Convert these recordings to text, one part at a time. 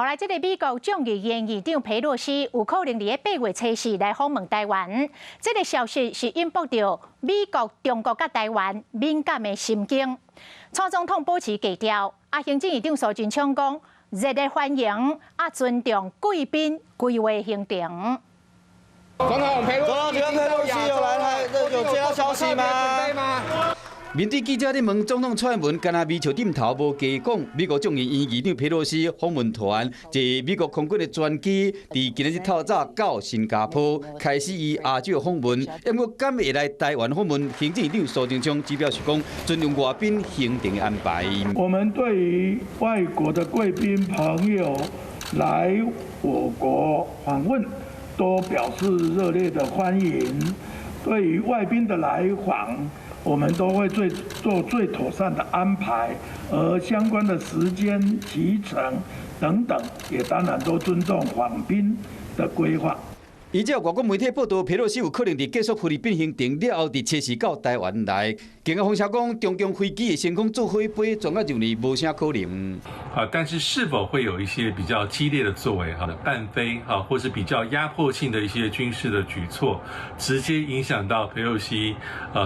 來，這个美國眾議院議長裴洛西有可能佇8月初四來訪問台灣。這个消息是引爆著美國、中國佮台灣敏感的神經。蔡總統保持低調，啊，行政院長蘇貞昌講熱烈歡迎，啊，尊重貴賓規劃行程。總統裴總統，請問裴洛西有來台，有接到消息嗎？面對記者咧問總統蔡英文，干焦微笑點頭無加講。美國眾議院議長裴洛西訪問團坐美國空軍的專機，佇今仔日透早到新加坡，開始伊亞洲訪問。毋過敢會來台灣訪問，行政院長蘇貞昌只表示講尊重外賓行程的安排。我們對於外國的貴賓朋友來我國訪問，都表示熱烈的歡迎。對於外賓的來訪，我們都會做最妥善的安排，而相關的時間、期程等等，也當然都尊重訪賓的規劃。依照外國媒體報道，裴洛西有可能佇結束菲律賓行程了後，佇初四到台灣來。更有風聲講，中共飛機會升空做火杯，專家認為無啥可能。啊，但是是否會有一些比較激烈的作為，哈，伴飛，哈，或是比較壓迫性的一些軍事的舉措，直接影響到裴洛西，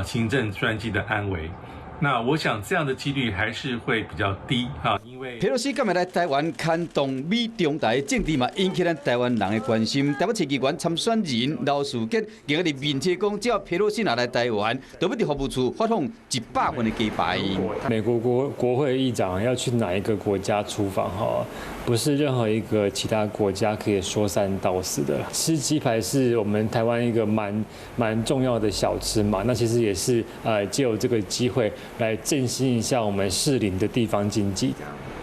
行政專機的安危？那我想這樣的幾率還是會比較低，哈，因為裴洛西敢會來台灣，牽動美中台政治嘛，引起咱台灣人的關心。台北市議員參選人劉士杰今日面書講，只要裴洛西若來台灣，就欲佇服務處發放100份的雞排。美國國會議長要去哪一個國家出訪？哈，不是任何一個其他國家可以說三道四的。吃雞排是我們台灣一個蠻重要的小吃嘛，那其實也是藉由這個機會來振興一下我們士林的地方經濟。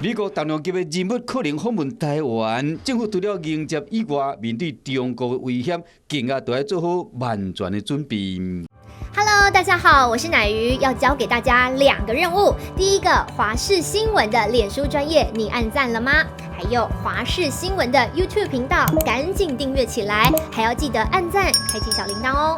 美國重量級的人物可能訪問台灣，政府除了迎接以外，面對中國的威脅，更加都愛做好萬全的準備。 Hello，大家好，我是乃瑜，要交給大家兩個任務。第一個，華視新聞的臉書專頁，你按讚了嗎？還有華視新聞的 YouTube 頻道，趕緊訂閱起來，還要記得按讚，開啟小鈴鐺哦。